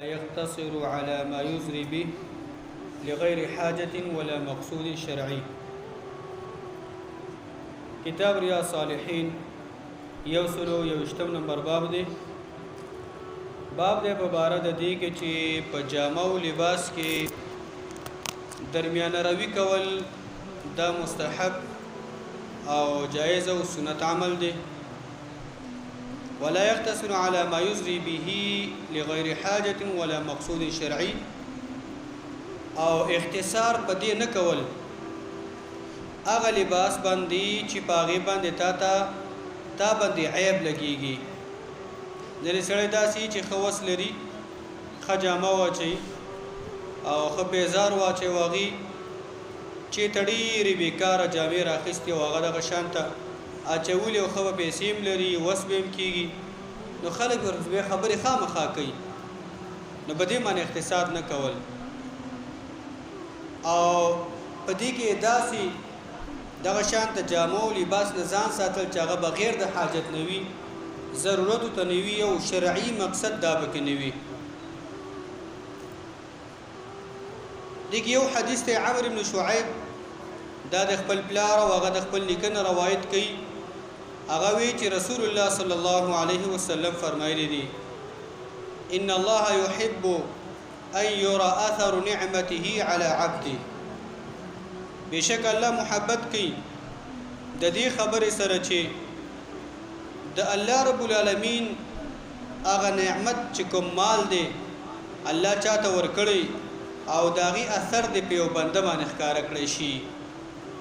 يقتصر على ما يزري به لغير حاجة ولا مقصود شرعي. کتاب ریا صالحین یو سلو یوشتم نمبر باب دی. باب دی په باره د دې کې چې په جامه او لباس کې درمیانه روي کول دا مستحب او جایز او سنت عمل دی. ولا يقتصر على ما يزري به لغير حاجة ولا مقصود شرعي، او اختصار په دې نه کول هغه لباس باندې چې په هغې باندې تا ته تا باندې عیب لګیږي. ځینې سړی داسې چې ښه وس لري، ښه جامه واچوي او ښه پیزار واچوي، او هغې چې ته ډېرې بېکاره جامې راخیستې او هغه دغه شان ته اچولي او ښه به پیسې هم لري، وس به هم کېږي، نو خلک ورته بیا خبرې خامخا کوي. نو په دې معنی اقتصاد نه کول، او په دې کې داسې دغه شان ته جامو او لباس نه ځان ساتل چې هغه بغیر د حاجت نه وي، ضرورت ته نه وي او شرعي مقصد دا پکې نه وي. دې کې یو حدیث ته عمرو بن شعیب دا د خپل پلار او هغه د خپل نیکه نه روایت کوي. هغه وی چې رسول الله صلی الله علیه وسلم فرمایلی دي: ان الله يحب ان يرى اثر نعمته على عبده. بشک الله محبت کوي د دې خبرې سره چې د الله رب العالمین هغه نعمت چې کوم مال دی الله چاته ورکړی او د هغې اثر دې په یو بنده باندې ښکاره کړی شي.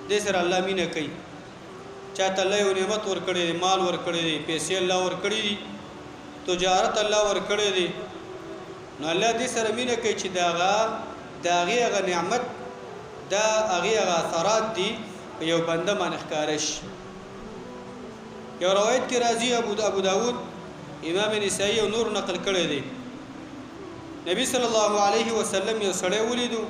دې سره الله مینه کوي. چاته الله یو نعمت ورکړی دی، مال ورکړی دی، پیسې الله ورکړي دي، تجارت الله ورکړی دی، نو الله دې سره مینه کوي چې دغه د هغې هغه نعمت دا هغې هغه اثرات دي په یو بنده باندې ښکاره شي. یو روایت کې راځي، ابو داود، امام نسائی او نور نقل کړی دی، نبی صلی الله علیه وسلم یو سړی ولیدو،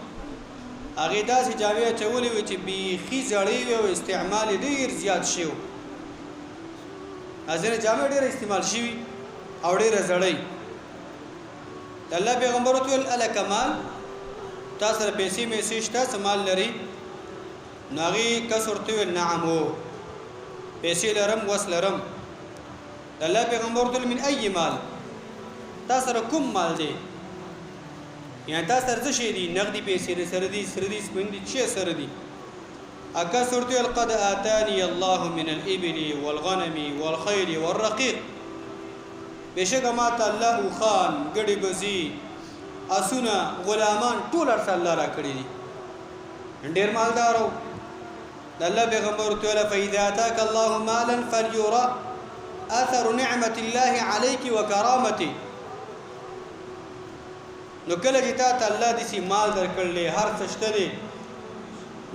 هغې داسې جامې اچولې وې چې بیخي زړې وې او استعمال یې ډېر زیات شوی و. ځینې جامې ډېره استعمال شوي او ډېره زړې. د الله پیغمبر ورته وویل: الک مال؟ تا سره پیسې میسې شته؟ څه مال لري؟ نو هغې کس ورته وویل: نعم، هو، پیسې لرم، وس لرم. د الله پیغمبر ورته وویل: من ای مال؟ تا سره کوم مال دی؟ یعنی تا سره څه شی دي؟ نغدي پیسې دي سره دي، سره دي، سپین دي، چې سره دي؟ اکا ورته وویل: قد آتانی الله من الابل والغنم والخيل والرقيق. بېشکه ما ته الله اوښان، ګډې بزي، اسونه، غلامان ټول هر څه الله راکړي دي. ډېر مالدار و. د الله پیغمبر ورته وویل: فاذا اتاک الله مالا فليرى اثر نعمت الله عليك وكرامته. نو کله چې تا ته الله داسې مال درکړلی، هر څه شته دی،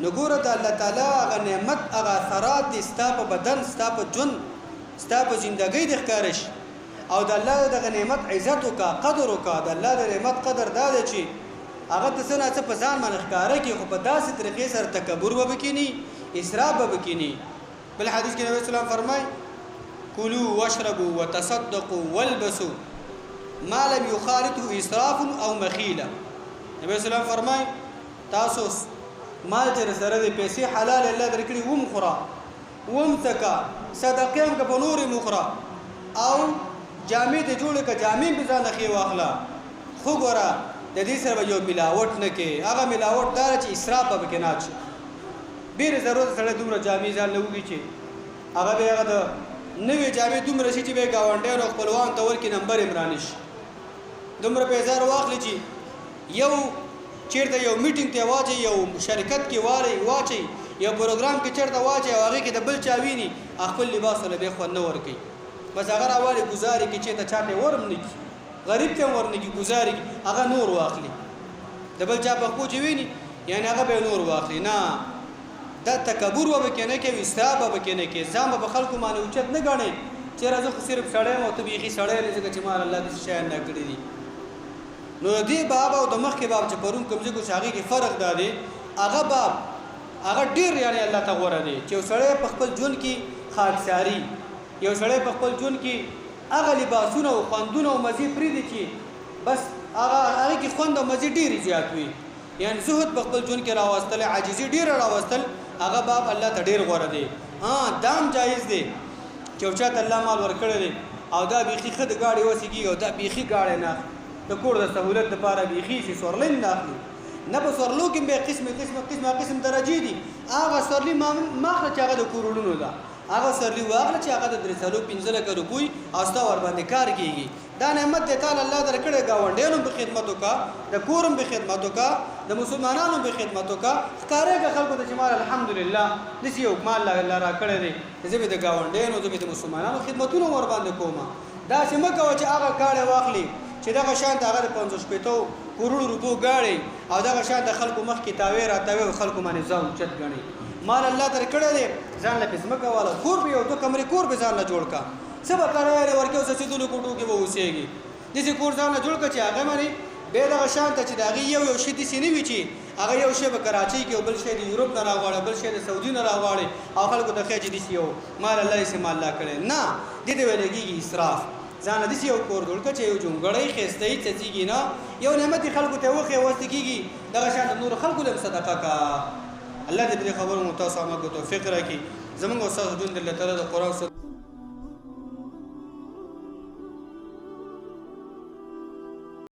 نو ګوره د الله تعالی هغه نعمت هغه اثرات دې ستا په بدن، ستا په ژوند، ستا په زندګۍ دې ښکاره شي، او د الله دغه نعمت عزت وکړه، قدر وکړه. د الله د نعمت قدر دا دی چې هغه ته څه ناڅه په ځان باندې ښکاره کړي، خو په داسې طریقې سره تکبر به پکې نه، اسراف به پکې نه. بل حدیث کې نبی اسلام فرمای: کلوا واشربوا وتصدقوا والبسوا ما لم يخالطه اسراف او مخیله. نبی اسلام فرمای: تاسو مال چې سره دې پیسې حلال الله درکړي، وم خوره، وم څکه، صدقې هم که په نورې مخوره، او جامې دې جوړې که، جامې هم په ځان ښې واخله، خو ګوره د دې سره به یو ملاوټ نه کې. هغه ملاوټ دا چې اسراف به پکې نه اچي. بې له ضرورته سړی دومره جامې ځان له وږي چې هغه به هغه د نوې جامې دومره شي چې به ګاونډیانو او خپلوانو ته ورکړي، نمبر یې هم رانه شي. دومره پیزار واخلي چې یو چیرته یو میټینګ ته واچي، یو شرکت کې واري واچي، یو پروګرام کې چیرته واچي، او هغه کې د بل چا ویني، خپل لباس له به خوند نه ورکي، بس هغه راوالي گزاري کې چې ته چاته ورم نه کی، غریب ته ورنه کی، گزاري هغه نور واخلي، د بل چا په خپل چې ویني، یعنی هغه به نور واخلي. نه، دا تکبر به کې نه کوي، اسراف به کې نه کوي، ځان به خلکو باندې اوچت نه ګڼي چې راځه خو صرف سړی مو ته بیخي سړی نه، ځکه چې مال الله دې شیان نه کړی دي. نو د دې باب او د مخکې باب چې پرون کوم ذکر شو هغې کې فرق دا دی، هغه باب هغه ډېر یعنی الله ته غوره دی چې یو سړی په خپل ژوند کې خاکساري، یو سړی په خپل ژوند کې هغه لباسونه او خوندونه او مزې پرېږدي چې بس هغه هغه کې خوند او مزي ډېرې زیات وي. یعنی زهد په خپل ژوند کې راوستل، عاجزي ډېره راوستل، هغه باب الله ته ډېر غوره دی. ها دام جایز دی چې یو چاته الله مال ورکړی دی او دا بیخي ښه د ګاډي وسې کېږي او دا بیخي ګاډی نه اخلي، د کور د سهولت دپاره بیخي چې سورلۍ نه اخلي، نه په سورلو کې بیا قسم قسم قسمه قسم درجې دي. هغه سورلي ما اخله چې هغه د کروړونو ده، هغه سورلي واخله چې هغه د درې څلور پنځه لکه روپۍ او ستا ورباندې کار کېږي. دا نعمت دی تاله الله درکړی، ګاونډیانو هم په خدمت وکړه، د کور هم په خدمت وکړه، د مسلمانانو هم په خدمت وکړه. ښکارېږه خلکو ته چې مال الحمدلله داسې یو مال الله راکړی دی، زه به د ګاونډیانو، زه به د مسلمانانو خدمتونه ورباندې کوم. داسې مه کوه چې هغه ګاډی واخلې چې دغه شان ته هغه د 50 شپېتو کروړو روپو ګاډی او دغه شان د خلکو مخکې تاوې راتاوې او خلکو باندې ځان اوچت ګڼې. مال الله درکړی دی، ځان له پې ځمکه واله، کور به یو دوه کمرې کور به ځان له جوړ کړه، څه به کرایه لرې ورکوې او څڅېدلو کوټو کې به اوسېږې. داسې کور ځان له جوړ کړه چې هغه باندې بیا دغه شان ته چې د هغې یو یو شی داسې نه وي چې هغه یو شی به کراچۍ کې او بل شی د یورپ نه راغواړي، بل شی د سعودي نه راغواړي او خلکو ته ښیي چې داسې یو مال الله داسې مال لا کړی. نه، دې ته ویل کېږي اسراف. ځان له داسې یو کور جوړ کړه چې یو جونګړی ښایسته وي، څڅېږي نه، یو نعمت یې خلکو ته وښیي واسطې کېږي، دغه شان د نورو خلکو له هم صدقه کا. الله دې په دې خبرو مو تاسو عمل کو توفیق راکړي. زمونږ او ستاسو ژوند الله تعالی د قرآن.